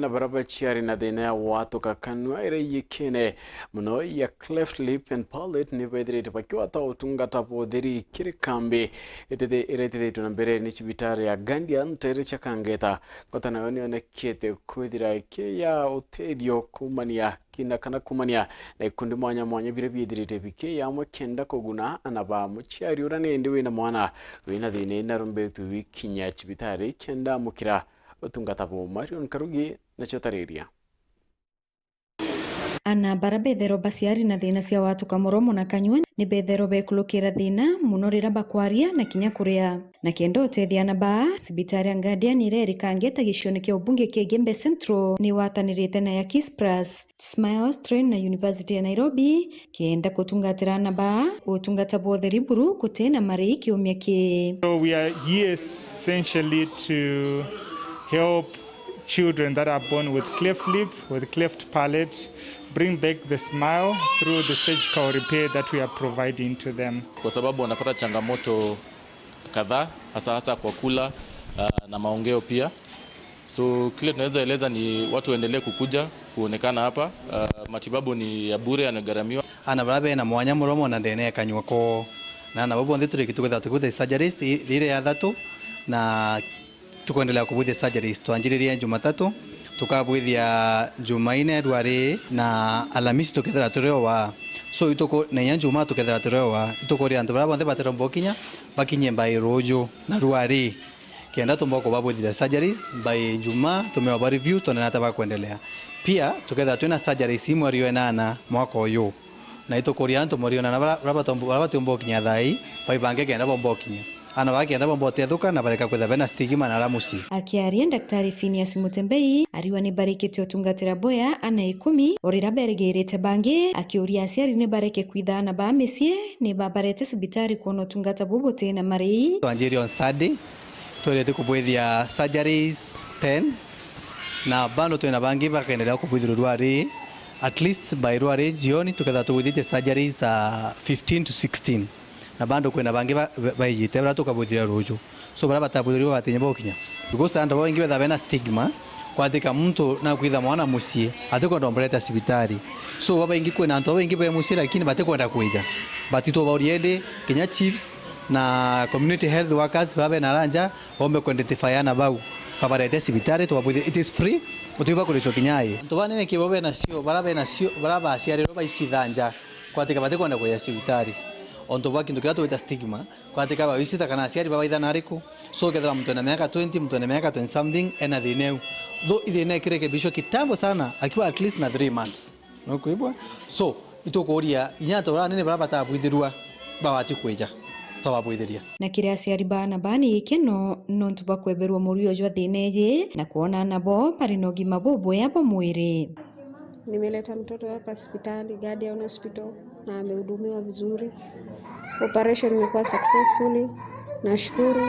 Na baraba chiari na thina ya watuka kanua ira yikene muno ya cleft lip and palate ni bethirite bakiwata utungata botheri kiri kambi ira na mbere ni cibitari ya Guardian tere cha Kangeta ngota nayo nionekete kwithira ya utethio kumania kina kana kumania na ikundi mwanya mwanya biria biethirite biki yamwe kenda kuguna anaba muchiari uria nindi wina mwana wina thina inarumbetu wikinya cibitari kenda mukira utungata bo. Marion Karugi nacho tariria. Ana bara bethero baciari na thina cia watuka muromo na kanyua ni bethero bekulukira thina muno rira bakwaria na kinya kuria na kenda utethia na baa cibitari ya Guardian ira iri Kangeta gicionĩ kia ubunge kia Igembe Central ni watanirite na ya Kispras Smiles Train na University ya Nairobi kenda kutungatira na baa utungata bwotheri buru gutina mari kiumia ki. So we are here essentially to help children that are born with cleft lip, with cleft palate, bring back the smile through the surgical repair that we are providing to them. Kwa sababu wanapata changamoto kadhaa hasa hasa kwa kula na maongeo pia. So kile tunaweza eleza ni watu waendelee kukuja kuonekana hapa. Matibabu ni ya bure, yanagharamiwa. Ana baria bena mwanya muromo na ndene kanyua ko na nabo bonthe turiki tukwetha tukutha surgeries rire ya thatu na tukuendelea kubwithia surgeries twanjiririe Jumatatu, tukabwithia Jumaine rwari na Alamisi tukethera turiowa so ituku na inya Njuma tukethera turiowa itukuria antu baria bonthe batiromba ukinya bakinye by ruju na rwari kenda tumba kubabwithiria surgeries by Njuma tumewa ba review tuonana ata bakwendelea. Pia tukethera twina surgeries mweri wa enana mwaka uyu na itukuria antu mweri wa enana baria batiumba ukinya thai baibange kenda bomba ukinya ana bakienda bomba utethuka na bareka kwitha bena stigma na ramuci. Akiaria Daktari Phineas Mutembei ariwa ni barikite utungatira boya ana 10 orira beregeirite bangi akiuria aciari ni bareke kwitha ana ba micii ni babarete cibitari kuona utungata bubu na mari. Twanjirie on Sunday twendete kubwithia surgeries 10 na bado twina bangi bakaendelea kubwithirwo rwari at least by rwari jioni tuketha tubwithitie surgeries 15 to 16 na bado kwina bangi baiyite baria tukabwithiria ruju so baria batabwithirio batinya bokinya because andu baingi betha bena stigma kwathika muntu na kwitha mwana mucii atikwenda ombrete cibitari so babaingi kwina antu babaingi be mucii lakini batikwenda kwija batitwo bauria indi kinya chiefs na community health workers baria bena ranja bombe kuidentify ana bau babarete cibitari tubabwithie. It is free, utiba kuricwo kinyai antu banene kibo benacio baria benacio baria baciarirwo baicithanja kwatika batikwenda kuya cibitari onto bwa kindu kiria twita stigma kwatika bawicita kana aciari babaithana ariku so kethira muntu ena miaka 20, muntu ena miaka 20 something ena thina eu tho ithina ikirekebishwa kitambo sana akiwa at least na 3 months no kuibwa. So itukuria inya antu baria anene baria batabwithirua babati kwija twababwithiria. Na kiria aciari bana bani ikeno nontu bakweberwa murio jwa thina iji na kuona nabo bari na ugima bubwea bwa mwiri. Nimeleta mtoto hapa hospitali Guardian Hospital na amehudumiwa vizuri. Operation imekuwa successfully, nashukuru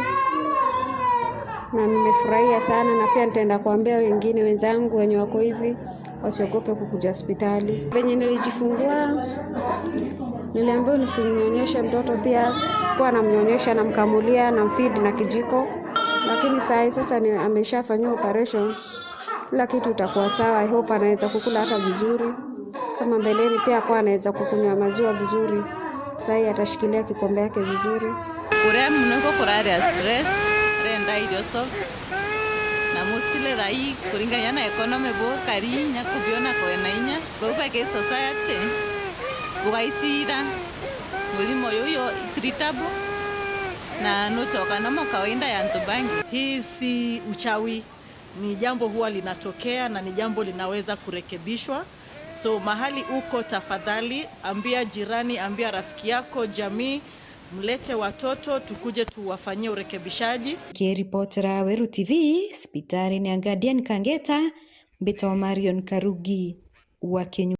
na nimefurahia sana, na pia nitaenda kuambia wengine wenzangu wenye wako hivi wasiogope kukuja hospitali. Venye nilijifungua niliambiwa nisimnyonyeshe mtoto, pia sikuwa namnyonyesha, namkamulia, namfeed na kijiko, lakini saa hii sasa ni ameshafanyiwa operation, kila kitu itakuwa sawa. I hope anaweza kukula hata vizuri kama mbeleni, pia kwa anaweza kukunywa maziwa vizuri. Saa hii atashikilia kikombe yake vizuri. Kuria muno iko kuraria stress renda irio soft na mostly rai kuringania na economy bukari inya kubiona kwena inya bauba ke society bugaitira murimo uyu treatable na nuchoka namo kawaida ya antu bangi. Hii si uchawi, ni jambo huwa linatokea na ni jambo linaweza kurekebishwa. So mahali uko, tafadhali ambia jirani, ambia rafiki yako, jamii, mlete watoto tukuje tuwafanyie urekebishaji. Kiripotera Weru TV sipitari ni ya Guardian Kangeta mbito Marion Karugi wa Kenya.